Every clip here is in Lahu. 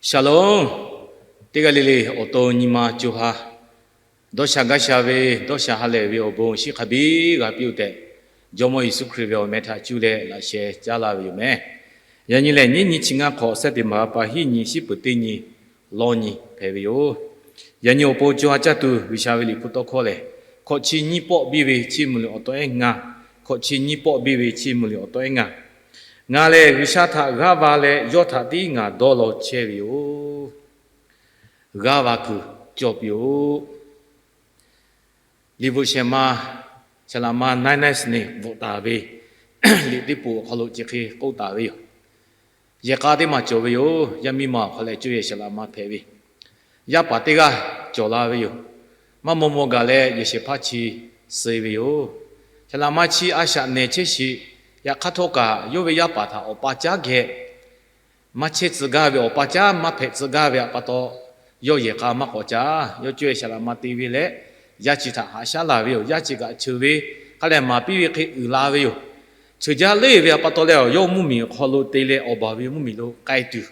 Shalom. Teˇ g'aˇ le le awˬ to nyi ma co ha, dawˇ sha gaˇ sha ve, dawˇ sha ha lehˬ ve awˬ bon shiˉ hk'a biˇ g'a piˇ-oˆ tehꞈ, Jawˇmawˇ Yeˍsuˆ Hkriꞈ ve awˬ meh htaꞈ cuˇ leh laꞈ sheh caˉ laˇ ve yoˬ meh. Yaꞈ nyi lehˬ, nyiˉ nyi chi ngaˇ hk'awꞈ, September ha pa hiˉ nyi, shiˉ peuˍ teˇ nyi, lawˇ nyi hpehꞈ ve yoˬ. Yaꞈ nyi awˬ pon co ha caˇ tuˬ G'uiˬsha ve Liꞈ hpu tawˇ hkawˇ lehˬ, hkawꞈ chi nyiˇ pawˆ biˇ ve chiˇ mvuh liꞈ awˬ taw ehˉ ngaˇ, hkawꞈ chi nyiˇ pawˆ biˇ ve chiˇ mvuh liꞈ awˬ taw ehˉ ngaˇ. Ngaˬ lehˬ G'uiˬsha htaꞈ g'aˇ va leh, yawˇ htaꞈ tiˉ ngaˬ dawˇ law chehˇ ve yoˬ. G'aˇ va kuiˬ cawˬ piˇ-oˆ. Liꞈ bvuhꞈ shehˍ ma, saˍ laꞈ ma Nine Nineteen bvuhꞈ taˍ ve liꞈ teˇ poˍ awˬ hk'aw lo chi hk'e k'oˆ taˍ ve yoˬ. Yehˬ k'a teˇ maˬ cawˬ ve yoˬ. Yaˇ miˇ ma awˬ hk'aw leh cuˇ yehˬ saˍ laꞈ ma hpehꞈ ve yaˇ paˍ teˇ g'aˇ cawˬ la ve yoˬ. Maˇ maw maw gaˬ leh yehˬ shehˍ hpaˇ chi suh ve yoˬ. Saˍ laꞈ ma chi a shaꞈ nehˬ chehˇ shiˍ. Yaꞈ hk'aˇ htawˇ kaꞈ, yawˇ ve yaˇ paˍ htaꞈ awˬ pa caˉ geh maˇ chehˇ tcuh gaˇ ve, awˬ pa caˉ maˇ hpehꞈ tcuh gaˇ ve pa taw, yawˇ yehˬ k'a maˇ k'awꞈ caˇ. Yawˇ cuˇ yehˬ saˍ laꞈ ma te ve leh, yaˇ chi htaꞈ haꞈ shaˉ laˬ ve yoˬ. Yaˇ chi kaꞈ cheuˬ ve hk'a lehˬ, maˍ piˇ ve hk'e uiˍ la ve yoˬ. Cheuˬ jaˇ leˇ ve pa taw leh, yawˇ mvuhˇmiˬ awˬ hk'aw lo te leh, awˬ baˬ ve mvuhˇmiˬ lo k'ai tuˬ,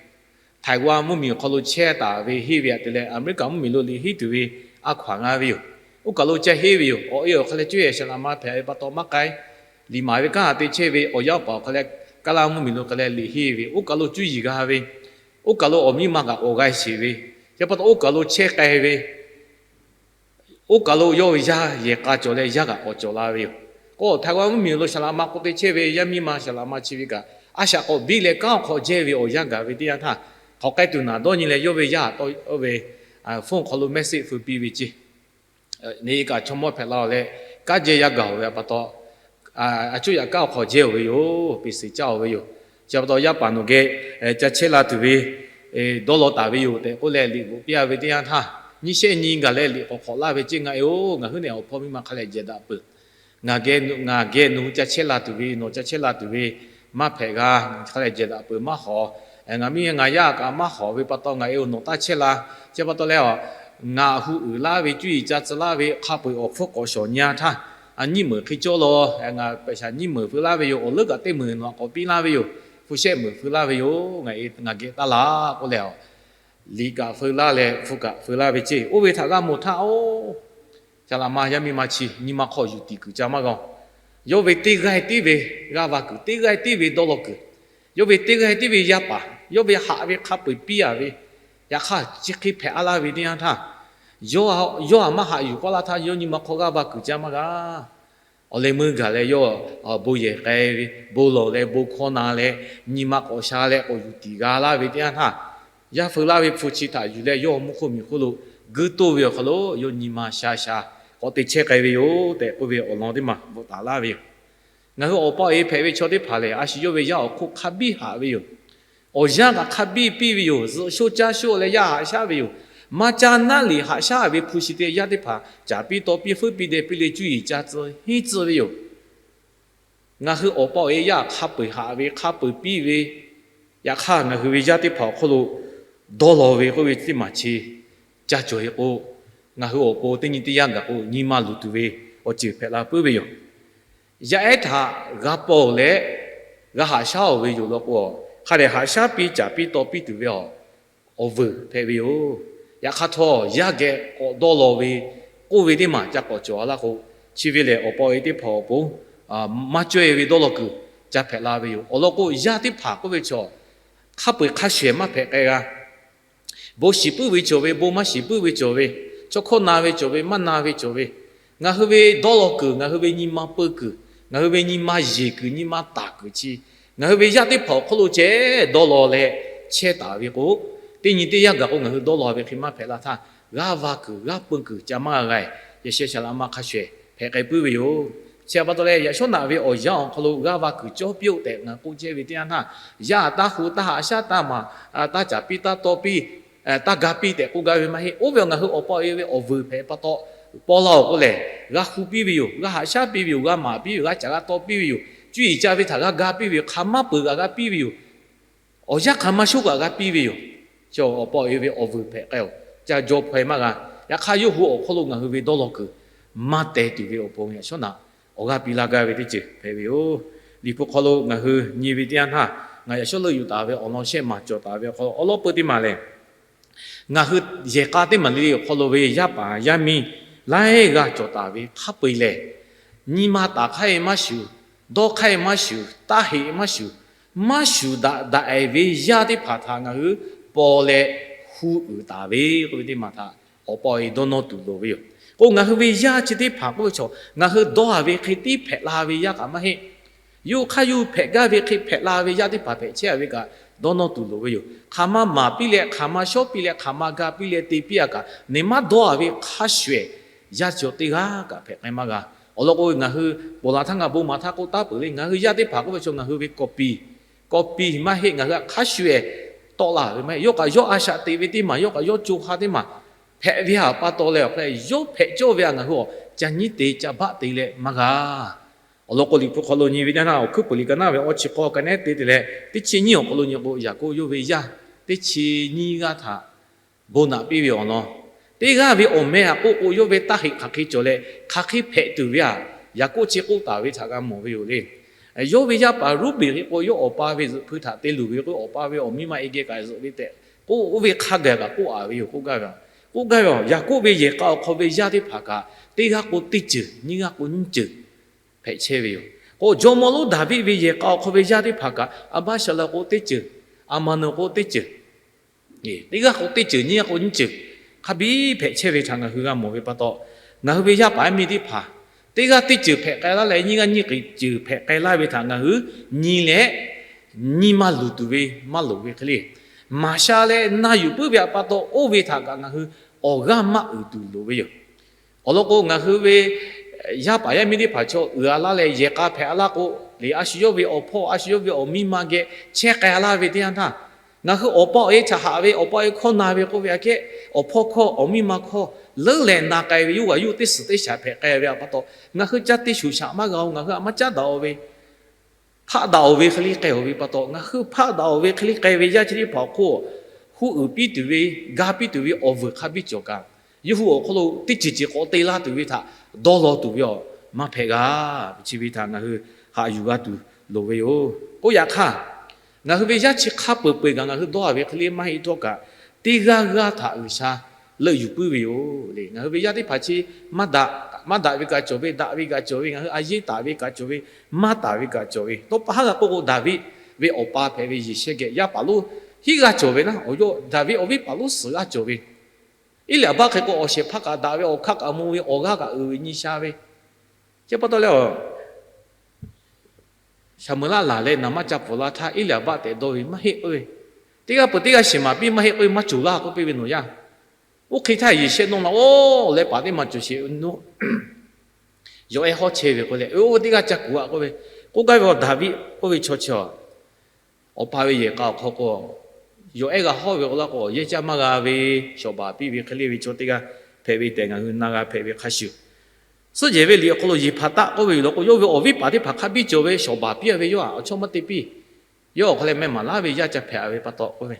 Taiwan mvuhˇmiˬ awˬ hk'aw lo chehˇ taˍ ve henˇ ve htaꞈ te leh, Aˍmeˍriˆkaˍ mvuhˇmiˬ lo liꞈ henˇ tuˬ ve a hkaw-anˬ g'a ve yoˬ. Oˇ kaˬ lo ca henˇ ve yoˬ. Awˬ e awˬ hk'aw leh cuˇ yehˬ saˍ laꞈ ma hpehꞈ ve pa taw maˇ k'ai. Liꞈ maˍ ve kanˉ te chehˇ ve awˬ yaˇ paˍ awˬ hk'aw leh, Kaˇlaˇ mvuhˇmiˬ lo hk'aw leh liꞈ henˇ ve, oˇ kaˬ lo cuˇ yiˍ g'a ve, oˇ kaˬ lo awˬ miˇ ma kaꞈ k'awꞈ g'a sheˍ ve, chi pa taw oˇ kaˬ lo chehˇ k'ai ve, oˇ kaˬ lo yawˇ ve yaˇ yehˬ k'a cawˬ leh, yaˇ kaꞈ k'awꞈ cawˬ la ve yoˬ. K'o, Taiwan mvuhˇmiˬ lo saˍ laꞈ ma k'oˆ te chehˇ ve yaˇ miˇ ma saˍ laꞈ ma chi ve kaꞈ, a shaꞈ k'awꞈ biˇ leh kanˉ awˬ hk'aw jehˇ ve awˬ yanˇ gaˬ ve teˇ yanˇ htaˇ, hk'awꞈ k'ai tuˬ naˍ dawˇ nyi leh, yawˇ ve yaˇ taw ve phone hk'aw lo message feu piˇ ve ceˇ. Neˇ kaꞈ chaw mawˇ hpehꞈ la-oˬ leh, kanˉ jehˇ yaˇ gaˬ-oˬ ve pa taw, a cuˇ yaꞈ kanˉ awˬ hk'aw jehˇ-oˬ ve yoˬ. Peˍ suhˍ caˇ-oˬ ve yoˬ. Chi pa taw yaˇ paˍ nawˬ geh ca chehˇ la tuˬ ve, dawˇ law taˍ ve yoˬ tehꞈ k'oˆ leh liꞈ bvuhꞈ piˇ-a ve teˇ yanˇ htaˇ, nyiˇ shehˆ nyi gaˬ leh liꞈ k'awꞈ hk'awꞈ laˇ ve ceˇ. Ngaˬ e-oˬ, ngaˬ hui nehˬ awˬ hpawˇ miˇ ma hk'a leh jehˬ daꞈ peuˬ. Ngaˬ geh nawˬ ca chehˇ la tuˬ ve, nawˬ ca chehˇ la tuˬ ve maˇ hpehꞈ g'a. Hk'a leh jehˬ daꞈ peuˬ maˇ hawˍ. Ngaˬ miˇ ngaˬ yaˇ kaꞈ maˇ hawˍ ve pa taw, ngaˬ e-oˬ, nawˬ taˇ chehˇ la. Chi pa taw leh, ngaˬ hu uiˍ laˇ ve, cuˇ yiˍ ca tcuh laˇ ve, hk'a peu-eˬ awˬ hpfuhˇ k'awꞈ shawˍ nyi-a htaˇ, nyiˇ meunˍ hk'e cawˇ law. Ngaˬ pehꞈ shaˍ nyiˇ meunˍ feu laˇ ve yoˬ. Awˬ leuˉ kaꞈ teˇ meunˍ nawˬ htaꞈ k'awꞈ piˇ laˇ ve yoˬ. Hpu shehˆ meunˍ feu laˇ ve yoˬ. Ngaˬ e ngaˬ geh taˇ laˬ k'oˆ leh, liꞈ kaꞈ feu laˇ leh hpu kaꞈ feu laˇ ve ceˇ. Oˇ ve htaꞈ g'a mawˬ htaˇ-oˬ, saˍ laꞈ ma yaˇ miˇ ma chi nyi ma hk'aw yuˬ tiˍ kuiˬ ca maˇ g'a-oˬ. Yawˇ ve teˇ g'aˇ tiˉ ve, g'aˇ va kuiˬ teˇ g'aˇ tiˉ ve dawˇ law kuiˬ, yawˇ ve teˇ g'aˇ tiˉ ve yaˇ paˍ, yawˇ ve haꞈ ve hk'a peu-eˬ piˇ-a ve, yaꞈ hk'aˇ chi hk'e hpehꞈ-a laˇ ve teˇ yanˇ htaˇ, yawˇ htaꞈ maˇ haꞈ yuˬ k'oˆ laˇ htaˇ, yawˇ nyi ma hk'aw g'aˇ va kuiˬ ca maˇ g'a. Awˬ leh meuˇ gaˬ leh yawˇ bon yehˬ k'ai ve, bon lawˬ leh bon hkawˇ na leh, nyi ma k'awꞈ sha leh k'awꞈ yuˬ tiˍ g'a laˇ ve teˇ yanˇ htaˇ, yaˇ feu laˇ ve hpu chi htaꞈ yuˬ leh yawˇ mvuhˇ hk'oˆ miˬ hk'oˆ lo guiˇ toˇ ve awˬ hk'aw lo yawˇ nyi ma sha sha k'awꞈ te chehˇ k'ai ve yoˬ tehꞈ k'oˆ ve awˬ lawn teˇ maˬ bvuhꞈ taˍ laˇ ve yoˬ. Ngaˬ hui awˬ pa awˬ e hpehꞈ ve chaw teˇ hpaˍ lehˬ, a shu yawˇ ve yaˇ awˬ hk'oˆ hk'a biˇ haꞈ ve yoˬ. Awˬ yanˇ kaꞈ hk'a biˇ piˇ ve yoˬ. Zuhꞈ sho caˇ sho leh yaˇ haꞈ shaˉ ve yoˬ. Maˇ caˇ naˉ liꞈ haꞈ shaˉ ve hpu shi te yaˇ teˇ hpaˍ caˍ piˇ taw piˇ feuˉ piˇ deh piˇ leh cuˇ yiˍ ca tcuh henˇ tcuh ve yoˬ. Ngaˬ hui awˬ pa awˬ e yaˇ hk'a peu-eˬ haꞈ ve, hk'a peu-eˬ piˇ ve, yaꞈ hk'aˇ ngaˬ hui ve yaˇ teˇ hpaˍ awˬ hk'oˆ lo dawˇ law ve k'oˆ ve teˇ maˬ chi ca cawˬ-e k'o, ngaˬ hui awˬ pon teˇ nyi teˇ yanˇ gaˬ k'o nyi ma luˬ tuˬ ve awˬ ceuˬ hpehꞈ la puiˉ ve yoˬ. Yaˇ ehˉ htaꞈ g'a paw-oˬ leh g'a haꞈ shaˉ-oˬ ve yoˬ law k'o, hk'a dehꞈ haꞈ shaˉ piˇ caˍ piˇ taw piˇ tuˬ ve awˬ, awˬ vuiˬ hpehꞈ ve yoˬ. Yaꞈ hk'aˇ htawˇ, yaˇ geh k'awꞈ dawˇ law ve k'oˆ ve teˇ maˬ ca k'awꞈ cawˬ-a laˇ k'o, chi ve lehˬ awˬ pa awˬ e teˇ hpaˍ awˬ pon maˇ cawˇ-e ve dawˇ law kuiˬ ca hpehꞈ la ve yoˬ. Awˬ lawn k'o, yaˇ teˇ hpaˍ k'oˆ ve chaw hk'a peu-eˬ hk'a shuˍ ehˍ maˇ hpehꞈ k'ai g'a. Bon shiˍ puiˉ ve cawˬ ve, bon maˇ shiˍ puiˉ ve cawˬ ve, chaw hkawˇ na ve cawˬ ve, maˇ na ve cawˬ ve, ngaˬ hui ve dawˇ law kuiˬ, ngaˬ hui ve nyi ma peu kuiˬ, ngaˬ hui ve nyi ma yeˬ kuiˬ, nyi ma taˍ kuiˬ chi, ngaˬ hui ve yaˇ teˇ hpaˍ awˬ hk'oˆ lo ceh dawˇ law leh chehˇ taˍ ve k'o, teˇ nyi teˇ yanˇ gaˬ k'o ngaˬ hui dawˇ law ve hk'e maˇ hpehꞈ la htaˇ, g'aˇ va kuiˬ g'aˇ peu kuiˬ ca maˇ g'a g'a-e. Yaꞈ sheh saˍ laꞈ ma hk'a shuˍ ehˍ hpehꞈ k'ai puiˉ ve yoˬ. Chi pa taw leh, yaꞈ shawˉ naꞈ ve awˬ yanˇ awˬ hk'aw lo g'aˇ va kuiˬ cawˇ piˇ-oˆ tehꞈ ngaˬ k'oˆ chehˇ ve teˇ yanˇ htaˇ, yaˇ taˇ hu taˇ haꞈ shaˉ taˇ maˍ, taˇ caˍ piˇ taˇ taw piˇ, taˇ ga piˇ tehꞈ k'oˆ gaˇ ve maˇ heˆ. Oˇ ve awˬ ngaˬ hui awˬ pa awˬ e ve awˬ vuiˬ hpehꞈ pa taw, paw la-oˬ k'oˆ lehˬ, g'a hu piˇ ve yoˬ. G'a haꞈ shaˉ piˇ ve yoˬ. G'a maˍ piˇ ve yoˬ. G'a caˍ g'a taw piˇ ve yoˬ. Cuˇ yiˍ ca ve htaꞈ g'a ga piˇ ve yoˬ. Hk'aˬ maˇ peuˬ g'a g'a piˇ ve yoˬ. Awˬ yanˇ hk'aˬ maˇ shonˉ kaꞈ g'a piˇ ve yoˬ. Chi awˬ pa awˬ e ve awˬ vuiˬ hpehꞈ k'ai-oˬ. Ca jaw hpaw-e maˇ g'a. Yaꞈ hk'aˇ, yawˇ hui awˬ hk'aw lo ngaˬ hui ve dawˇ law kuiˬ maˇ teh tuˬ ve awˬ pon yaꞈ shawˉ naꞈ awˬ g'aˇ piˇ laˇ gaˇ ve teˇ ceuˬ hpehꞈ ve yoˬ. Liꞈ hpu hk'aw lo ngaˬ hui nyi ve teˇ yanˇ htaˇ, ngaˬ yaꞈ shawˉ leuˆ yuˬ taˍ ve awˬ lawn shehˆ maˬ cawˬ taˍ ve awˬ hk'aw lo awˉ lawˉ peu teˇ maˬ lehˬ, Ngaˬ hui yehˬ k'a teˇ maˬ le le awˬ hk'aw lo ve yaˇ paˍ yaˇ miˇ laiˉ g'aˇ cawˬ taˍ ve hk'a peu-eˬ lehˬ, nyi ma taˍ hk'aˇ-e maˇ shuˍ, dawˇ hk'aˇ-e maˇ shuˍ, taˇ heꞈ maˇ shuˍ, maˇ shuˍ daꞈ daꞈ-e ve yaˇ teˇ hpaˍ htaꞈ ngaˬ hui paw leh hu uiˍ taˍ ve k'oˆ ve teˇ maˬ htaꞈ awˬ pa awˬ e dawˇ nawˇ tuˬ loˍ ve yoˬ. K'o, ngaˬ hui ve yaˇ chi teˇ hpaˍ k'oˆ ve chaw, ngaˬ hui dawˇ-a ve hk'e tiˉ hpehꞈ la ve yaˇ kaꞈ maˇ heˆ. Yawˇ hk'aˇ yawˇ hpehꞈ gaˇ ve hk'e hpehꞈ la ve yaˇ teˇ hpaˍ hpehꞈ chehˇ-a ve kaꞈ dawˇ nawˇ tuˬ loˍ ve yoˬ. Hk'aˬ ma maˍ piˇ leh, hk'aˬ ma shawˉ piˇ leh, hk'aˬ ma ga piˇ leh te piˇ-a kaꞈ, neˬ maˇ dawˇ-a ve hk'a shuˍ-ehˍ yaˇ cawˬ teˇ g'aˇ kaꞈ hpehꞈ k'ai maˇ g'a. Awˬ lawn k'o, ngaˬ hui ponˬ laˬ htaˇ ngaˬ bon maˍ htaˇ k'oˆ taˉ peuˬ le, ngaˬ hui yaˇ teˇ hpaˍ k'oˆ ve chaw ngaˬ hui ve kawꞈ piˍ, kawꞈ piˍ maˇ heˆ, ngaˬ hui htaꞈ hk'a shuˍ-ehˍ tawˆ la ve maˇ heˆ. Yawˇ kaꞈ yawˇ a shaꞈ teꞈ ve teˇ maˬ, yawˇ kaꞈ yawˇ co ha teˇ maˬ hpehꞈ ve htaꞈ pa taw leh awˬ hk'e leh, yawˇ hpehꞈ cawˇ ve htaꞈ ngaˬ hui awˬ ca nyiˉ te ca baˆ te leh maˇ g'a. Awˬ lawn k'o, Liꞈ hpu hk'aw lo nyi ve teˇ naˇ, Awˬ hkuiˉ puiˍ liꞈ ka naˇ ve awˇ chi k'awˇ ka nehˉ te te leh teˇ chi nyiˇ awˬ hk'aw lo nyi k'o, Yaˍkoˆ yawˇ ve yaˇ teˇ chi nyiˇ g'aˇ htaꞈ bon naꞈ piˇ ve awˬ lawn, teˇ g'aˇ ve awˬ meh htaꞈ k'oˆ k'o, yawˇ ve taˇ heꞈ hk'aˬ hk'e cawˬ leh hk'aˬ hk'e hpehꞈ tuˬ ve htaꞈ Yaˍkoˆ chi k'oˆ taˍ ve htaꞈ g'a mawˬ ve yoˬ le. Yawˇ ve yaˇ paˍ Ruˇbeˍ hk'e k'o, yawˇ awˬ pa ve zuhꞈ hpu htaꞈ te luˬ ve k'o, awˬ pa ve awˬ miˇ ma e geh kaꞈ zuhꞈ ve tehꞈ k'oˆ, oˇ ve hk'a gaˬ kaꞈ k'oˆ-a ve yoˬ. K'oˆ gaˇ ve, k'oˆ gaˇ ve, Yaˍkoˆ ve yehˬ k'a awˬ hk'aw ve yaˇ teˇ hpaˍ kaꞈ teˇ g'aˇ k'o teˇ ceuˬ, nyiˇ g'aˇ k'o nyiˇ ceuˬ hpehꞈ chehˇ ve yoˬ. K'o, jawˇmawˇ lonˉ Daˍviˆ ve yehˬ k'a awˬ hk'aw ve yaˇ teˇ hpaˍ kaꞈ, Aˍbaˇshaˍlaꞈ k'o teˇ ceuˬ, Aˍmaˍneuˍ k'o teˇ ceuˬ, teˇ g'aˇ k'o teˇ ceuˬ, nyiˇ g'aˇ k'o nyiˇ ceuˬ, hk'a biˇ hpehꞈ chehˇ ve htaꞈ ngaˬ hui g'a mawˬ ve pa taw, ngaˬ hui ve yaˇ paˍ yaˇ miˇ teˇ hpaˍ teˇ g'aˇ teˇ ceuˬ hpehꞈ k'ai laˇ leh, nyiˇ g'aˇ nyiˇ ceuˬ hpehꞈ k'ai laˇ ve htaꞈ ngaˬ hui nyi leh, nyi ma luˬ tuˬ ve maˇ loˍ ve hk'e le. Maˍ sha leh na yuˬ puiˉ ve htaꞈ pa taw, oˇ ve htaꞈ kaꞈ ngaˬ hui awˬ g'aˇ maˇ uiˍ tuˬ loˍ ve yoˬ. Awˬ lawn k'o, ngaˬ hui ve yaˇ paˍ yaˇ miˇ teˇ hpaˍ chaw uiˍ-a laˇ leh yehˬ k'a hpehꞈ-a laˇ k'o, liꞈ a shu yawˇ ve awˬ hpawˇ, a shu yawˇ ve awˬ miˇ ma geh chehˇ k'ai-a laˇ ve teˇ yanˇ htaˇ, ngaˬ hui awˬ pa awˬ e htaꞈ haꞈ ve, awˬ pa awˬ e hkawˇ na ve k'oˆ ve aꞈ kehˉ, awˬ hpawˇ hkawˇ awˬ miˇ ma hkawˇ leuˉ leh na k'ai ve, yawˇ g'aꞈ yawˇ teˇ suhˍ teˇ shaˍ hpehꞈ k'ai ve htaꞈ pa taw, ngaˬ hui ca te shuˍ shaꞈ maˇ g'a-o. Ngaˬ hui htaꞈ maˇ caˉ daꞈ-o ve, hpaˆ daꞈ-o ve hk'e le k'ai-o ve pa taw, ngaˬ hui hpaˆ daꞈ-o ve hk'e le k'ai ve yaˇ chi teˇ hpaˍ awˬ hk'oˆ, huˉ uiˍ piˇ tuˬ ve, ga piˇ tuˬ ve awˬ vuiˬ hk'a biˇ cawˬ kaꞈ, yawˇ hui awˬ hk'aw lo teˇ ceuˬ ceuˬ k'awꞈ te laˇ tuˬ ve htaꞈ dawˇ law tuˬ ve awˬ maˇ hpehꞈ g'a. Chi ve htaꞈ ngaˬ hui haꞈ yuˬ g'a tuˬ loˍ ve yoˬ. K'oˆ yaꞈ hk'aˇ, ngaˬ hui ve yaˇ chi hk'a peu-eˬ peu-eˬ kaꞈ ngaˬ hui dawˇ-a ve hk'e le maˇ heˆ htawˇ kaꞈ, teˇ g'aˇ g'aˇ htaꞈ G'uiˬsha leuˆ yuˬ puiˉ ve yoˬ le. Ngaˬ hui ve yaˇ teˇ hpaˍ chi maˇ daꞈ, maˇ daꞈ ve kaꞈ cawˬ ve, daꞈ ve kaꞈ cawˬ ve, ngaˬ hui a yeˇ taˍ ve kaꞈ cawˬ ve, maˇ taˍ ve kaꞈ cawˬ ve, tawˇ pa haˉ g'a k'oˆ k'o, Daˍviˆ ve awˬ pa hpehꞈ ve Yeˍshehˇ geh yaˇ paˍ lonˉ hiˉ g'aˇ cawˬ ve naˉ, awˬ yawˇ Daˍviˆ awˬ viˉ paˍ lonˉ suhˍ g'aˇ cawˬ ve, Eˇliˍaˍbaˆ hk'e k'o, awˬ shehˍ hpaˇ kaꞈ daꞈ ve, awˬ hkaˆ kaꞈ mvuh ve, awˬ g'aˇ kaꞈ uiˍ ve nyi sha ve, chi pa taw leh, Saˍmeˍlaˆ laˬ leh naˍ maˇ ca pfuhˍ la htaˇ, Eˇliˍaˍbaˆ tehꞈ dawˇ ve maˇ heˆ k'oˆ ve, teˇ g'aˇ peuˬ teˇ g'aˇ shiˍ maˍ piˇ maˇ heˆ k'oˆ ve, maˇ cawˬ laˇ k'oˆ piˇ ve nawˬ yaˇ. Oˇ hk'e htaˇ Yeˍshehˇ dawˇ na-o leh paˍ teˇ maˬ cawˬ sheˍ, yawˬ ehˉ hawˉ chehˇ ve k'oˆ leh, oˇ teˇ g'aˇ ca kuˬ-a k'oˆ ve, k'oˆ gaˇ ve, Daˍviˆ k'oˆ ve chaw chi, awˬ pa ve yehˬ k'a awˬ hk'aw k'o, yawˬ ehˉ g'a hawˉ ve k'o laˇ k'o, yehˇ caˇ maˇ g'a ve, shawˍ baˬ piˇ ve hk'e le ve chaw teˇ g'aˇ hpehꞈ ve tehꞈ ngaˬ hui na g'a hpehꞈ ve hk'a shuˍ, suhˉ jehˬ ve liꞈ awˬ hk'aw lo Yeˍhpaˍtaˆ k'oˆ ve yoˬ law k'o, yawˇ ve awˬ viˉ paˍ teˇ hpaˍ hk'a biˇ cawˬ ve, shawˍ baˬ piˇ-a ve yawˇ htaꞈ awˬ chawˇ maˇ te piˇ. Yawˇ awˬ hk'aw leh meh maˍ laˇ ve yaˇ ca hpehꞈ-a ve pa taw k'oˆ ve,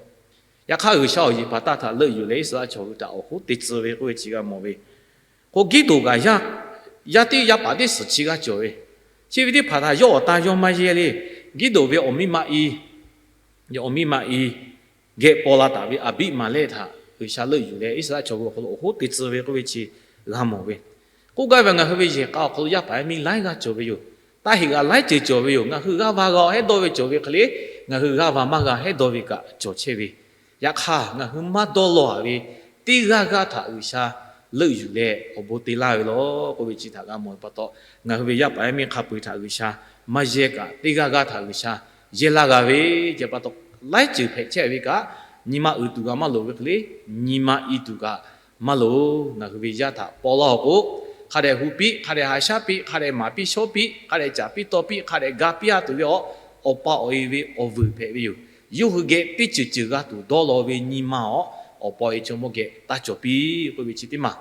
yaꞈ hk'aˇ G'uiˬsha awˬ Yeˍhpaˍtaˆ htaꞈ leuˆ yuˬ leh Iˉsaˍreˍlaˆ chaw hui htaꞈ awˬ hoˉ te tcuh ve k'oˆ ve chi g'a mawˬ ve. K'o, Giˇdoˍ kaꞈ yaˇ teˇ yaˇ paˍ teˇ suhˍ chi g'aˇ cawˬ ve, chi ve teˇ hpaˍ htaꞈ yawˇ awˬ tan yawˇ maˇ yehˇ le. Giˇdoˍ ve awˬ miˇ ma i, awˬ miˇ ma i geh paw la taˍ ve Aˍbiˆmaˍlehˆ htaꞈ G'uiˬsha leuˆ yuˬ leh Iˉsaˍreˍlaˆ chaw hui awˬ hk'aw lo awˬ hoˉ te tcuh ve k'oˆ ve chi g'a mawˬ ve. K'oˆ gaˇ ve, ngaˬ hui ve yehˬ k'a awˬ hk'aw lo yaˇ paˍ yaˇ miˇ laiˉ g'aˇ cawˬ ve yoˬ. Taˇ heꞈ g'a laiˉ ceuˬ cawˬ ve yoˬ. Ngaˬ hui g'aˇ va g'a-o hehˉ dawˇ ve cawˬ ve hk'e le, ngaˬ hui g'aˇ va maˇ g'a hehˉ dawˇ ve kaꞈ cawˬ chehˇ ve. Yaꞈ hk'aˇ, ngaˬ hui maˇ dawˇ law-a ve teˇ g'aˇ g'aˇ htaꞈ G'uiˬsha leuˆ yuˬ leh awˬ bon te laˇ ve law k'oˆ ve chi htaꞈ g'a mawˬ ve pa taw, ngaˬ hui ve yaˇ paˍ yaˇ miˇ hk'a peu-eˬ htaꞈ G'uiˬsha maˇ yehˇ kaꞈ, teˇ g'aˇ g'aˇ htaꞈ G'uiˬsha yehˇ laˇ g'a ve, ce pa taw, laiˉ ceuˬ hpehꞈ chehˇ ve kaꞈ, nyi ma uiˍ tuˬ kaꞈ maˇ loˍ ve hk'e le, nyi ma i tuˬ kaꞈ maˇ loˍ. Ngaˬ hui ve yaˇ htaꞈ paw laˇ-a k'o, hk'a dehꞈ hu piˇ, hk'a dehꞈ haꞈ shaˉ piˇ, hk'a dehꞈ maˍ piˇ shawˉ piˇ, hk'a dehꞈ caˍ piˇ taw piˇ, hk'a dehꞈ ga piˇ-a tuˬ ve awˬ, awˬ pa awˬ e ve awˬ vuiˬ hpehꞈ ve yoˬ. Yawˇ hui geh teˇ ceuˬ ceuˬ g'a tuˬ dawˇ law ve nyi ma awˬ, awˬ pa awˬ e chaw mawˇ geh taˇ cawˬ piˇ k'oˆ ve chi teˇ maˬ,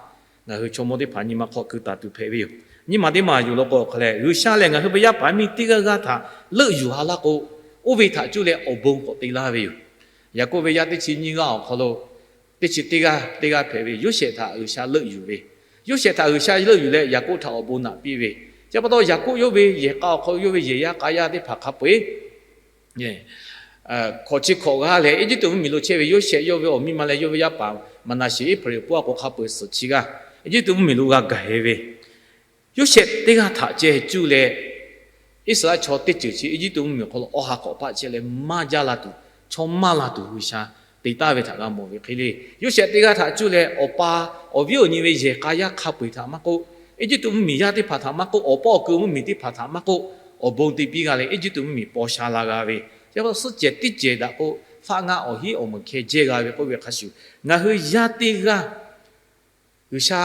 ngaˬ hui chaw mawˇ teˇ hpaˍ nyi ma hk'aw keu taˍ tuˬ hpehꞈ ve yoˬ. Nyi ma teˇ maˬ yuˬ law k'o, awˬ hk'a leh G'uiˬsha lehˬ ngaˬ hui ve yaˇ paˍ yaˇ miˇ teˇ g'aˇ g'aˇ htaꞈ leuˆ yuˬ ha laˇ k'o, oˇ ve htaꞈ cuˇ leh awˬ bon k'awꞈ te laˇ ve yoˬ. Yaˍkoˆ ve yaˇ teˇ chi nyiˇ g'aˇ awˬ hk'aw lo teˇ chi teˇ g'aˇ teˇ g'aˇ hpehꞈ ve Yoˇsehꞈ htaꞈ G'uiˬsha leuˆ yuˬ ve, Yoˇsehꞈ htaꞈ G'uiˬsha leuˆ yuˬ leh Yaˍkoˆ htaꞈ awˬ bon naꞈ piˇ ve, chi pa taw Yaˍkoˆ yawˇ ve yehˬ k'a awˬ hk'aw lo yawˇ ve yehˬ yaˇ k'a yaˇ teˇ hpaˍ hk'a peu-eˬ hkawꞈ chi hkawꞈ g'aˇ leh Eˇjiˇtuꞈ mvuhˇmiˬ lo chehˇ ve Yoˇsehꞈ yawˇ ve awˬ miˇ ma leh yawˇ ve yaˇ paˍ Maˍnaˍseˍ, Eˇhpaˍriˍ awˬ pon a k'o hk'a peu-eˬ suhˍ chi g'aˇ Eˇjiˇtuꞈ mvuhˇmiˬ lo g'a gaˬ heh ve, Yoˇsehꞈ teˇ g'aˇ htaꞈ ceh cuˇ leh Iˉsaˍreˍlaˆ chaw teˇ ceuˬ chi Eˇjiˇtuꞈ mvuhˇmiˬ awˬ hk'aw lo awˬ ha hk'awꞈ paˆ chehˇ leh maˇ jaˇ la tuˬ, chaw maˇ la tuˬ G'uiˬsha te taˍ ve htaꞈ g'a mawˬ ve hk'e le. Yoˇsehꞈ teˇ g'aˇ htaꞈ cuˇ leh awˬ pa awˬ viˉ awˬ nyi ve yehˬ k'a yaˇ hk'a peu-eˬ htaꞈ maˇ k'oˆ, Eˇjiˇtuꞈ mvuhˇmiˬ yaˇ teˇ hpaˍ htaꞈ maˇ k'oˆ, awˬ pa awˬ kuˬ mvuhˇmiˬ teˇ hpaˍ htaꞈ maˇ k'oˆ, awˬ bon te piˇ g'a leh Eˇjiˇtuꞈ mvuhˇmiˬ paw sha la g'a ve, chi pa suhˉ cehˬ teˇ cehˬ daꞈ k'o, faˆ ngaˆ awˬ hinˉ awˬ meunˍ hkeh jehˇ g'a ve k'oˆ ve hk'a shuˍ, ngaˬ hui yaˇ teˇ g'aˇ G'uiˬsha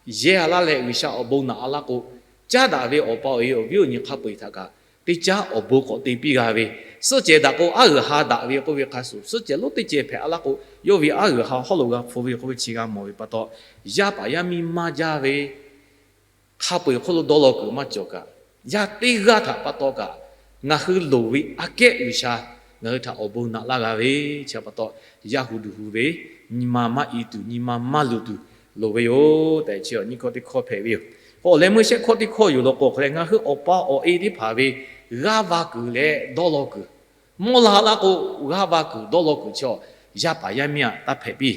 yehˇ a laˇ leh G'uiˬsha awˬ bon naꞈ a laˇ k'o, caˉ daꞈ ve awˬ pa awˬ e awˬ viˉ awˬ nyi hk'a peu-eˬ htaꞈ kaꞈ teˇ caˉ awˬ bon k'awꞈ te piˇ g'a ve, suhˉ cehˬ daꞈ k'o aˉ g'uiˬ ha daꞈ ve k'oˆ ve hk'a shuˍ, suhˉ cehˬ lonˉ teˇ cehˬ hpehꞈ a laˇ k'o, yawˇ ve aˉ g'uiˬ ha hawˉ lo g'a hpu ve k'oˆ ve chi g'a mawˬ ve pa taw, yaˇ paˍ yaˇ miˇ maˇ jaˇ ve hk'a peu-eˬ hk'oˆ lo dawˇ law kuiˬ maˇ cawˬ kaꞈ, yaˇ teˇ g'aˇ htaꞈ pa taw kaꞈ ngaˬ hui loˍ ve aꞈ kehˉ G'uiˬsha ngaˬ hui htaꞈ awˬ bon naꞈ laˇ g'a ve chi pa taw, yaˇ hu duˬ hu ve, nyi ma maˇ i tuˬ, nyi ma maˇ luˬ tuˬ loˍ ve yoˬ tehꞈ chi awˬ nyiˇ hkawˇ teˇ hkawˇ hpehꞈ ve yoˬ. K'o awˬ leh meuˇ shehˆ hkawˇ teˇ hkawˇ yoˬ law k'o, hk'aˬ lehˬ ngaˬ hui awˬ pa awˬ e teˇ hpaˍ ve g'aˇ va kuiˬ leh dawˇ law kuiˬ, mawˇ la laˇ k'o g'aˇ va kuiˬ dawˇ law kuiˬ chi awˬ yaˇ paˍ yaˇ miˇ aꞈ taˇ hpehꞈ piˇ.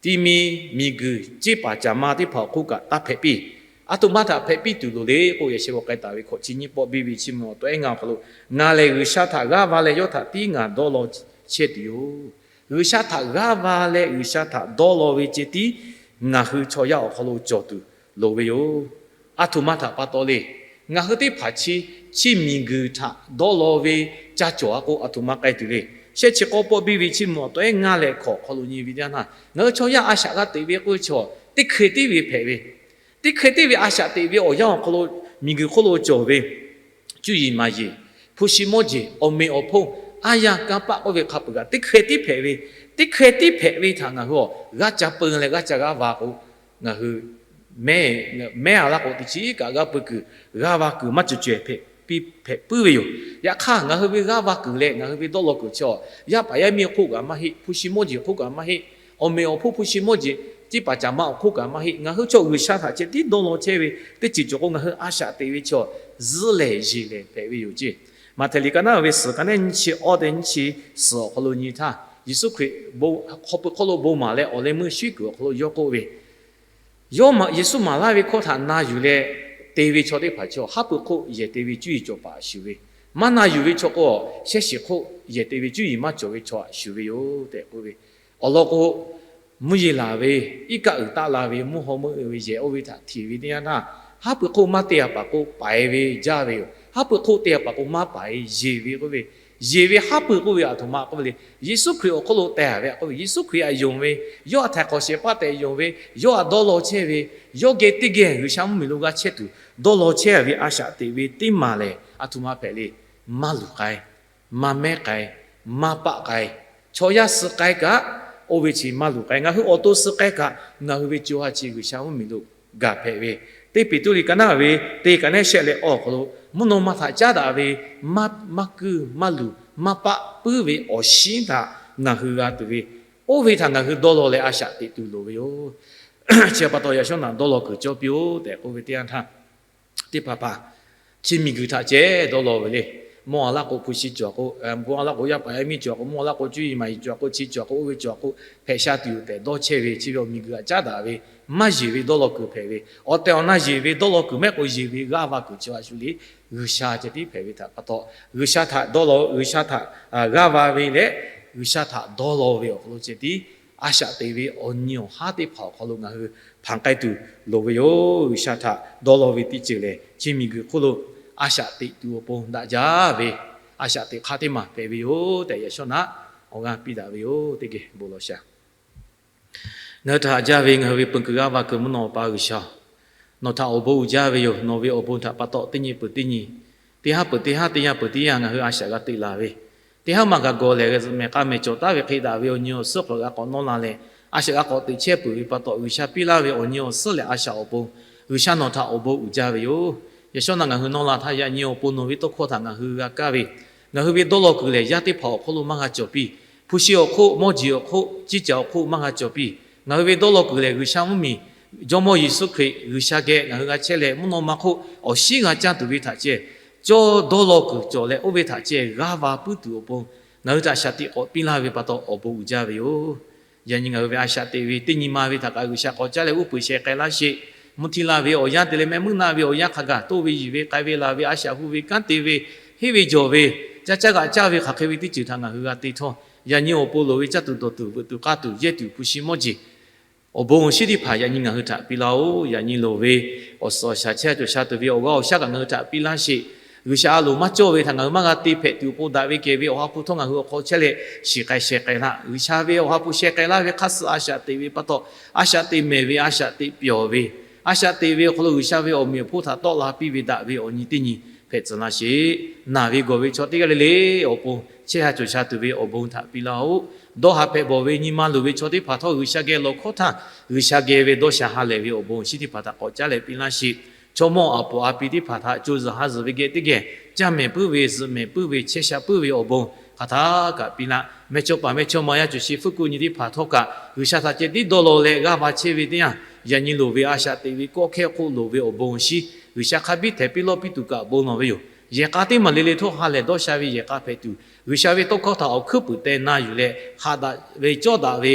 Ti mi miˬguiˬ ceˇ paˍ caˍ ma teˇ hpaˍ awˬ hk'oˆ kaꞈ taˇ hpehꞈ piˇ. A htoꞈ ma htaꞈ hpehꞈ piˇ tuˬ loˍ le k'o, yaꞈ sheh k'awꞈ k'ai taˍ ve hkawꞈ chi nyiˇ pawˆ biˇ ve chiˇ mvuh awˬ taw ehˉ ngaˇ awˬ hk'aw lo, ngaˬ lehˬ G'uiˬsha htaꞈ g'aˇ va leh yawˇ htaꞈ tiˉ ngaˬ dawˇ law chehˇ tuˬ yoˬ. G'uiˬsha htaꞈ g'aˇ va leh G'uiˬsha htaꞈ dawˇ law ve ceh tiˉ ngaˬ hui chaw yaˇ awˬ hk'aw lo cawˬ tuˬ loˍ ve yoˬ. A htoꞈ ma htaꞈ pa taw le. Ngaˬ hui teˇ hpaˍ chi, chi miˬguiˬ htaꞈ dawˇ law ve ca cawˬ a k'o, a htoꞈ ma k'ai tuˬ le. Shehˆ chi k'awˇ pawˆ biˇ ve chiˇ mvuh awˬ taw ehˉ ngaˇ leh hkawꞈ hk'aw lo nyi ve teˇ yanˇ htaˇ, ngaˬ hui chaw yaˇ a shaꞈ g'a teꞈ ve k'oˆ ve chaw, teˇ hkeh tiˉ ve hpehꞈ ve, teˇ hkeh tiˉ ve a shaꞈ teꞈ ve awˬ yanˇ awˬ hk'aw lo miˬguiˬ hk'oˆ lo cawˬ ve cuˇ yiˍ maˍ yeˬ, hpu shi mawˇ jeˬ, awˬ meꞈ awˬ hponˇ, aˉ yanˇ kanˇ paˆ k'oˆ ve hk'a peu-eˬ kaꞈ teˇ hkeh tiˉ hpehꞈ ve, teˇ hkeh tiˉ hpehꞈ ve htaꞈ ngaˬ hui awˬ g'aˇ ca peu leh g'aˇ ca g'aˇ va k'o, ngaˬ hui mehˉ a laˇ k'o teˇ chiˉ kaꞈ g'aˇ peu kuiˬ, g'aˇ va kuiˬ maˇ cawˬ cawehˬ hpehꞈ puiˉ ve yoˬ. Yaꞈ hk'aˇ, ngaˬ hui ve g'aˇ va kuiˬ leh ngaˬ hui ve dawˇ law kuiˬ chi awˬ yaˇ paˍ yaˇ miˇ hk'oˆ kaꞈ maˇ heˆ, hpu shi mawˇ jeˬ hk'oˆ kaꞈ maˇ heˆ, awˬ meꞈ awˬ hponˇ hpu shi mawˇ jeˬ, ceˇ paˍ caˍ ma awˬ hk'oˆ kaꞈ maˇ heˆ. Ngaˬ hui chaw G'uiˬsha htaꞈ ceh tiˉ dawˇ law chehˇ ve teˇ ceuˬ cawˬ k'o, ngaˬ hui a shaꞈ teꞈ ve chaw zuhˆ lehˬ yeˬ lehˬ hpehꞈ ve yoˬ ceˇ. Maꞈhtehˍ liꞈ ka naˉ ve suhˍ ka naˉ nyiˇ chi awˇ te nyiˇ chi suhˍ awˬ hk'aw lo nyi htaˇ, Yeˍsuˆ Hkriꞈ hk'aw peu hk'oˆ lo bon maˍ leh awˬ leh meuˇ shuˉ kuiˬ awˬ hk'aw lo yawˇ k'oˆ ve, Yawˇ maꞈ Yeˍsuˆ maˍ laˇ ve hkawˇ htaꞈ na yuˬ leh te ve chaw teˇ hpaˍ chaw haˉ pui hk'oˆ yehˬ te ve cuˇ yiˍ cawˬ paˍ shuˍ ve, maˇ na yuˬ ve chaw k'o, shehˆ shiˍ hk'oˆ yehˬ te ve cuˇ yiˍ maˇ cawˬ ve chaw shuˍ ve yoˬ tehꞈ k'oˆ ve. Awˬ lawn k'o, mvuhˇ yeˬ laˬ ve, iˉ kaˆ uiˍ taˆ la ve, mvuhˇ haw meuˇ ve yehˬ oˇ ve htaꞈ htiꞈ ve teˇ yanˇ htaˇ, haˉ pui hk'oˆ maˇ te a paˍ k'o paiˍ ve jaˇ ve yoˬ. Haˉ pui hk'oˆ te a paˍ k'o maˇ paiˍ, yeˬ ve k'oˆ ve, yeˬ ve haˉ pui k'oˆ ve a htoꞈ ma k'oˆ ve le. Yeˍsuˆ Hkriꞈ awˬ hk'oˆ lo teh a ve k'oˆ ve, Yeˍsuˆ Hkriꞈ htaꞈ yonˍ ve, yawˇ htaꞈ hk'awꞈ shehˍ hpaˇ tehꞈ yonˍ ve, yawˇ htaꞈ dawˇ law chehˇ ve, yawˇ geh teˇ geh G'uiˬsha mvuhˇmiˬ lo g'a chehˇ tuˬ dawˇ law chehˇ a ve a shaꞈ teꞈ ve teˇ maˬ lehˬ, a htoꞈ ma hpehꞈ le. Maˇ luˬ k'ai, maˇ mehˉ k'ai, maˇ paˆ k'ai. Chaw yaˇ suh k'ai kaꞈ, oˇ ve chi maˇ luˬ k'ai. Ngaˬ hui awˬ to suh k'ai kaꞈ, ngaˬ hui ve co ha chi G'uiˬsha mvuhˇmiˬ lo gaˬ hpehꞈ ve, teˇ Peˍtruˆ liꞈ ka naˉ ve teˇ ka naˉ shehˆ leh awˬ hk'aw lo, mvuhˇ naw ma htaꞈ caˉ daꞈ ve, maˇ kuiˇ maˇ luˬ maˇ paˆ puiˉ ve awˬ shinˉ htaꞈ ngaˬ hui g'a tuˬ ve, oˇ ve htaꞈ ngaˬ hui dawˇ law leh a shaꞈ teꞈ tuˬ loˍ ve yoˬ. Chi pa taw yaꞈ shawˉ naꞈ dawˇ law kuiˬ cawˇ piˇ-oˆ tehꞈ k'oˆ ve teˇ yanˇ htaˇ, teˇ hpaˍ hpaˍ chi miˬguiˬ htaꞈ ceh dawˇ law ve le. Mawˇ a laˇ k'o, hpu shi cawˬ k'o, mvuhˇ a laˇ k'o, yaˇ paˍ yaˇ miˇ cawˬ k'o, mawˇ a laˇ k'o, cuˇ yiˍ maˍ yiˍ cawˬ k'o, chi cawˬ k'o, oˇ ve cawˬ k'o, hpehꞈ sha tuˬ yoˬ tehꞈ dawˇ chehˇ ve chi ve awˬ miˬguiˬ htaꞈ caˉ daꞈ ve, maˇ yeˬ ve dawˇ law kuiˬ hpehꞈ ve, awˬ tehˬ awˬ na yeˬ ve dawˇ law kuiˬ mehˆ k'o yeˬ ve g'aˇ va kuiˬ chi a shu le. G'uiˬsha ceh tiˉ hpehꞈ ve htaꞈ pa taw, G'uiˬsha htaꞈ dawˇ law, G'uiˬsha htaꞈ g'aˇ va ve leh, G'uiˬsha htaꞈ dawˇ law ve awˬ hk'aw lo ceh tiˉ a shaꞈ teꞈ ve awˬ nyi awˬ haˉ teˇ hpaˍ awˬ hk'aw lo ngaˬ hui hpanˍ k'ai tuˬ loˍ ve yoˬ. G'uiˬsha htaꞈ dawˇ law ve teˇ ceuˬ lehˬ, chi miˬguiˬ hk'oˆ lo a shaꞈ teꞈ tuˬ awˬ pon daꞈ jaˇ ve, a shaꞈ teꞈ hk'aˇ teˇ maˬ hpehꞈ ve yoˬ tehꞈ yaꞈ shawˉ naꞈ awˬ g'aˇ piˇ daꞈ ve yoˬ. Teˇ geh bon lawˬ shaˍ. Ngaˬ hui htaꞈ haꞈ jaˇ ve ngaˬ hui ve peun kuiˬ g'aˇ va kuiˬ mvuhˇ naw awˬ pa G'uiˬsha, nawˬ htaꞈ awˬ bon uiˍ jaˇ ve yoˬ. Nawˬ ve awˬ bon htaꞈ pa taw teˇ nyi peuˬ teˇ nyi, teˇ haˉ peuˬ teˇ haˉ, teˇ yanˇ peuˬ teˇ yanˇ ngaˬ hui a shaꞈ g'a teꞈ laˬ ve, teˇ haˉ maˇ g'a gawˬ lehˬ, mehˬ k'a mehˬ cawˬ taˍ ve hk'e daꞈ ve awˬ nyi awˬ suhˉ hk'aw g'a k'awꞈ nawˇ la leh, a shaꞈ g'a k'awꞈ teꞈ chehˇ peuˬ ve pa taw, G'uiˬsha piˇ laˇ ve awˬ nyi awˬ suhˉ leh a shaꞈ awˬ pon G'uiˬsha nawˬ htaꞈ awˬ bon uiˍ jaˇ ve yoˬ. Yaꞈ shawˉ naꞈ ngaˬ hui nawˇ la htaˇ, yaꞈ nyi awˬ pon nawˬ ve tawˇ hkawˇ htaꞈ ngaˬ hui g'a kaˇ ve, ngaˬ hui ve dawˇ law kuiˬ lehˬ, yaˇ teˇ hpaˍ awˬ hk'oˆ lo maˇ g'a cawˬ piˇ. Hpu shi awˬ hk'oˆ, mawˇ jeˬ awˬ hk'oˆ, ciˇ caˬ awˬ hk'oˆ maˇ g'a cawˬ piˇ. Ngaˬ hui ve dawˇ law kuiˬ lehˬ, G'uiˬsha mvuhˇmiˬ, Jawˇmawˇ Yeˍsuˆ Hkriꞈ G'uiˬsha geh ngaˬ hui g'a chehˇ leh, mvuhˇ naw ma hk'oˆ awˬ shinˉ g'a caˇ tuˬ ve htaꞈ ceh, cawˇ dawˇ law kuiˬ cawˬ leh, oˇ ve htaꞈ ceh g'aˇ va puiˉ tuˬ awˬ pon ngaˬ hui htaꞈ shaˍ tiꞈ k'awꞈ piˇ laˇ ve pa taw awˬ bon uiˍ jaˇ ve yoˬ. Yaꞈ nyi ngaˬ hui ve a shaꞈ teꞈ ve teˇ nyi ma ve htaꞈ kaꞈ G'uiˬsha k'awꞈ caˉ leh uˉ peunˍ sheh k'ai laˇ sheˍ. Mvuhˇ htiˇ laˇ ve awˬ yanˇ te leh mehˆ muiˉ naˆ ve awˬ yanˇ hk'a gaˬ toˇ ve yiˬ ve k'ai ve laˬ ve a shaꞈ hu ve kanˉ te ve, henˇ ve jawˬ ve, caˇ caˇ g'aꞈ caˇ ve hk'aˬ hk'e ve teˇ ceuˬ htaꞈ ngaˬ hui g'a te htawˇ, yaꞈ nyi awˬ pon loˍ ve caˇ tuˬ dawˬ tuˬ veuꞈ tuˬ k'aˇ tuˬ yehˇ tuˬ hpu shi mawˇ jeˬ awˬ bon awˬ shinˉ teˇ hpaˍ yaꞈ nyi ngaˬ hui htaꞈ piˇ laˇ-oˆ. Yaꞈ nyi loˍ ve awˬ suhˍ awˬ shaˍ chehˇ sha cawˬ sha tuˬ ve awˬ g'aˇ awˬ shaˉ kaꞈ ngaˬ hui htaꞈ piˇ laˇ sheˍ. G'uiˬsha a loˍ maˇ cawˇ ve htaꞈ ngaˬ hui maˇ g'a te hpehꞈ tuˬ awˬ pon daꞈ ve kehˬ ve awˬ ha hpu htawˇ ngaˬ hui awˬ hk'aw chehˇ leh shiˍ k'ai sheh k'ai laˇ. G'uiˬsha ve awˬ ha hpu sheh k'ai laˇ ve hk'aˇ suh a shaꞈ teꞈ ve pa taw, a shaꞈ teꞈ mehˍ ve a shaꞈ teꞈ pyawˬ ve, a shaꞈ teꞈ ve awˬ hk'aw lo G'uiˬsha ve awˬ meꞈ awˬ hponˇ htaꞈ tawˆ la piˇ ve daꞈ ve awˬ nyi teˇ nyi hpehꞈ tcuh laˇ sheˍ. Naˬ ve gawˬ ve chaw teˇ g'aˇ le le awˬ pon chehˇ sha cawˬ sha tuˬ ve awˬ bon htaꞈ piˇ laˇ-oˆ. Dawˇ haˍ hpehꞈ bawˬ ve nyi ma luˬ ve chaw teˇ hpaˍ htawˇ G'uiˬsha geh lawˬ hkawˉ htaˇ, G'uiˬsha geh ve dawˇ sha ha lehˬ ve awˬ bon awˬ shinˉ teˇ hpaˍ htaꞈ k'awꞈ caˉ leh piˇ laˇ sheˍ. Chaw mawˇ aˬ puˍ a pi teˇ hpaˍ htaꞈ co zuhˬ ha zuhˬ ve geh teˇ geh caˇ mehˍ puiˉ ve, zuhꞈ mehˍ puiˉ ve, chehˇ sha puiˉ ve awˬ bon hk'aˬ htaˇ kaꞈ piˇ laˇ. Mehˇchawˇ paˍ mehˇchawˇma yaˇ cawˬ sheˍ fuiˉ kuˆ nyi teˇ hpaˍ htawˇ kaꞈ G'uiˬsha htaꞈ ceh tiˉ dawˇ law leh g'aˇ va chehˇ ve teˇ yanˇ, yaꞈ nyi loˍ ve a shaꞈ teꞈ ve kawˆ hkehˇ hk'oˆ loˍ ve awˬ bon awˬ shinˉ G'uiˬsha hk'a biˇ htehˍ piˇ lawˇ piˇ tuˬ kaꞈ bon lawˬ ve yoˬ. Yehˬ k'a teˇ maˬ le le htawˇ ha lehˬ dawˇ sha ve yehˬ k'a hpehꞈ tuˬ, G'uiˬsha ve tawˇ hkawˇ htaꞈ awˬ hkuiˉ puiˍ teh na yuˬ leh haꞈ daꞈ ve cawˇ daꞈ ve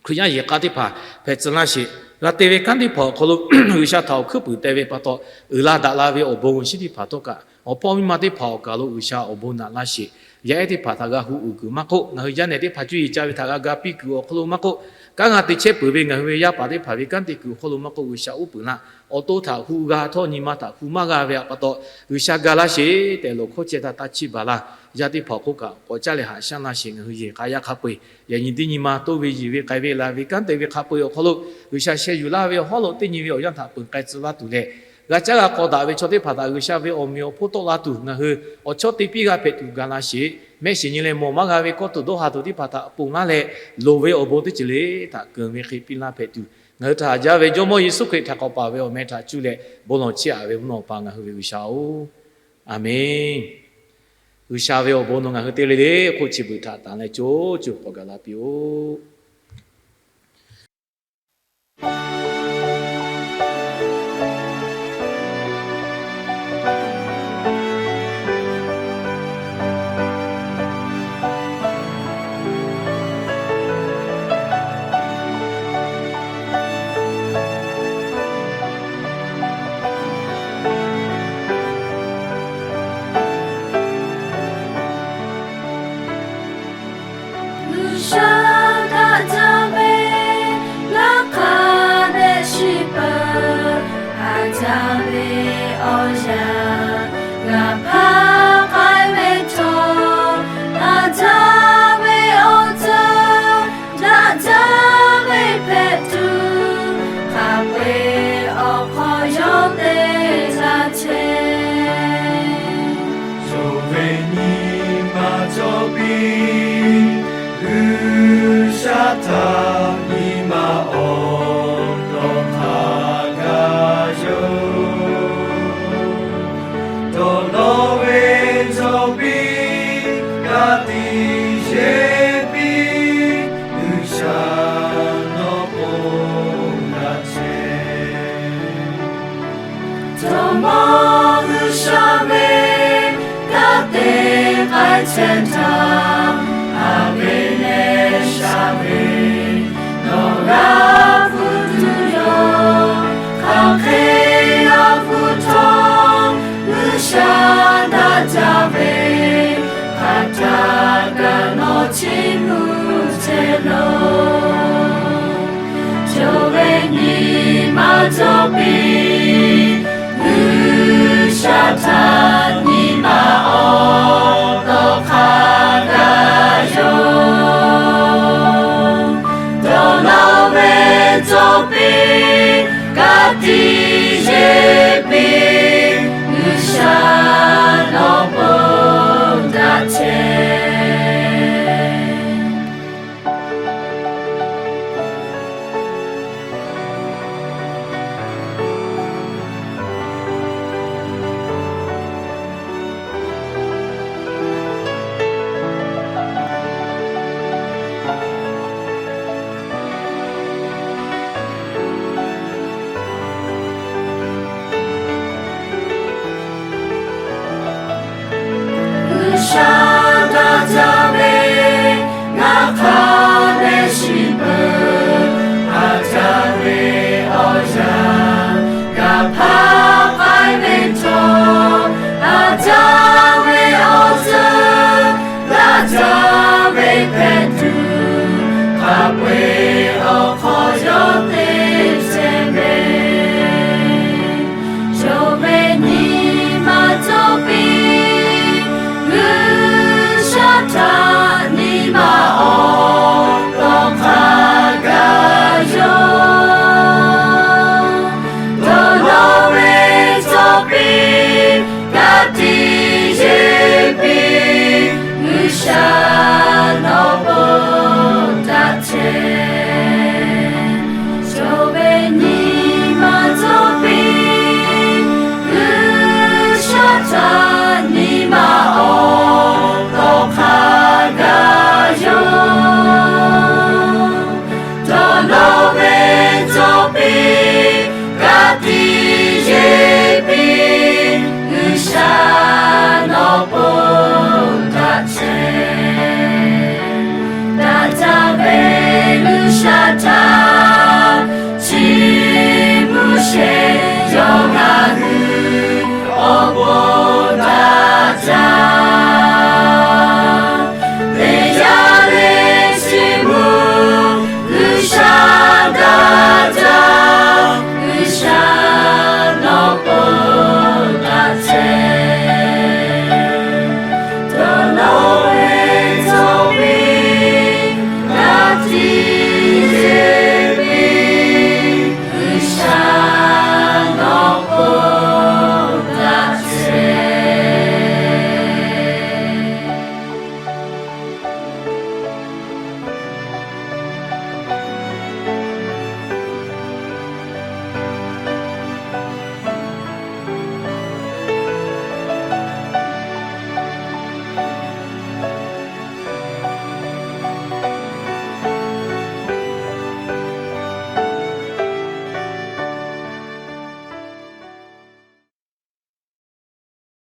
Hkriꞈ yaˇ yehˬ k'a teˇ hpaˍ hpehꞈ tcuh laˇ sheˍ. G'a te ve kanˉ teˇ hpaˍ awˬ hk'aw lo G'uiˬsha htaꞈ awˬ hkuiˉ puiˍ teh ve pa taw, uiˍ la daꞈ la ve awˬ bon awˬ shinˉ teˇ hpaˍ htawˇ kaꞈ, awˬ hpawˇ miˇ ma teˇ hpaˍ awˬ kaˬ lo G'uiˬsha awˬ bon naꞈ laˇ sheˍ. Yaˇ ehˉ teˇ hpaˍ htaꞈ g'a hu uiˍ kuiˬ maˇ k'oˆ, ngaˬ hui yaˇ nehˬ teˇ hpaˍ cuˇ yiˍ ca ve htaꞈ g'a ga piˇ kuiˬ awˬ hk'aw lo maˇ k'oˆ, kanˉ g'a te chehˇ peuˬ ve ngaˬ hui ve yaˇ paˍ teˇ hpaˍ ve kanˉ te kuiˬ awˬ hk'aw lo maˇ k'oˆ, G'uiˬsha uˉ peunˍ laˇ. Awˬ to htaꞈ hu g'a htawˇ nyi ma htaꞈ hu maˇ g'a ve pa taw, G'uiˬsha ga laˇ sheˍ tehꞈ lawˬ hkawˇ ceh taˇ taˇ chiˇ baˬ laˇ. Yaˇ teˇ hpaˍ awˬ hk'oˆ kaꞈ k'awꞈ caˉ leh haꞈ shaˉ laˇ sheˍ. Ngaˬ hui yehˬ k'a yaˇ hk'a peu-eˬ yaꞈ nyi teˇ nyi ma toˇ ve yiˬ ve k'ai ve laˬ ve kanˉ te ve hk'a peu-eˬ awˬ hk'aw lo G'uiˬsha sheh yuˬ laˇ ve awˬ hawˉ lo teˇ nyi ve awˬ yanˇ htaꞈ peunˍ k'ai tcuh laˇ tuˬ leh, g'a caˉ g'a k'aw daꞈ ve chaw teˇ hpaˍ htaꞈ G'uiˬsha ve awˬ meꞈ awˬ hponˇ tawˆ la tuˬ ngaˬ hui awˬ chawˇ te piˇ g'a hpehꞈ tuˬ ga laˇ sheˍ. Mehˆ shiˍ nyi leh mawˬ maˇ g'a ve kawˇ tuˬ dawˇ ha tuˬ teˇ hpaˍ htaꞈ ponˬ laˇ leh, loˍ ve awˬ bon teˇ ceuˬ le htaꞈ keunˍ ve hk'e piˇ laˇ hpehꞈ tuˬ, ngaˬ hui htaꞈ haꞈ jaˇ ve Jawˇmawˇ Yeˍsuˆ Hkriꞈ htaꞈ k'awꞈ paˍ ve awˬ meh htaꞈ cuˇ leh bon lawˬ chehˇ aꞈ ve mvuhˇ naw pa ngaˬ hui ve G'uiˬsha-oˬ, Aˬmenˍ. G'uiˬsha ve awˬ bon nawˬ ngaˬ hui te le le hk'oˆ chi beuꞈ htaꞈ tanˍ leh co co k'awꞈ gaˬ la piˇ-oˆ. G'uiˬsha daꞈ jaˇ ve laˇ hk'a dehꞈ shiˍ peuˬ. Haꞈ jaˇ ve awˬ yanˇ g'a hpaˇ k'ai ve chaw, haꞈ jaˇ ve awˬ ceuˬ daꞈ jaˇ ve hpehꞈ tuˬ, hk'a peu-eˬ awˬ hk'aw yawˇ te laˇ chehˇ. Yonˍ ve nyi ma cawˇ piˇ, G'uiˬsha htaꞈ nyi ma awˬ dawˇ hk'a gaˬ yoˬ. Dawˇ law ve cawˇ piˇ, g'a tiꞈ yeˬ piˇ, G'uiˬsha nawˬ k'oˆ laˇ chehˇ. Jawˇmawˇ G'uiˬsha ve kanˉ te k'ai chehˇ htaˇ, a ve leh sha ve nawˬ g'a hpu tuˬ yoˬ. Hk'aˬ hk'e g'a hpu htawˇ, G'uiˬsha daꞈ jaˇ ve hk'aˬ htaˇ kaꞈ nawˬ chiˇ mvuh chehˇ loˬ. Yonˍ ve nyi ma cawˇ piˇ,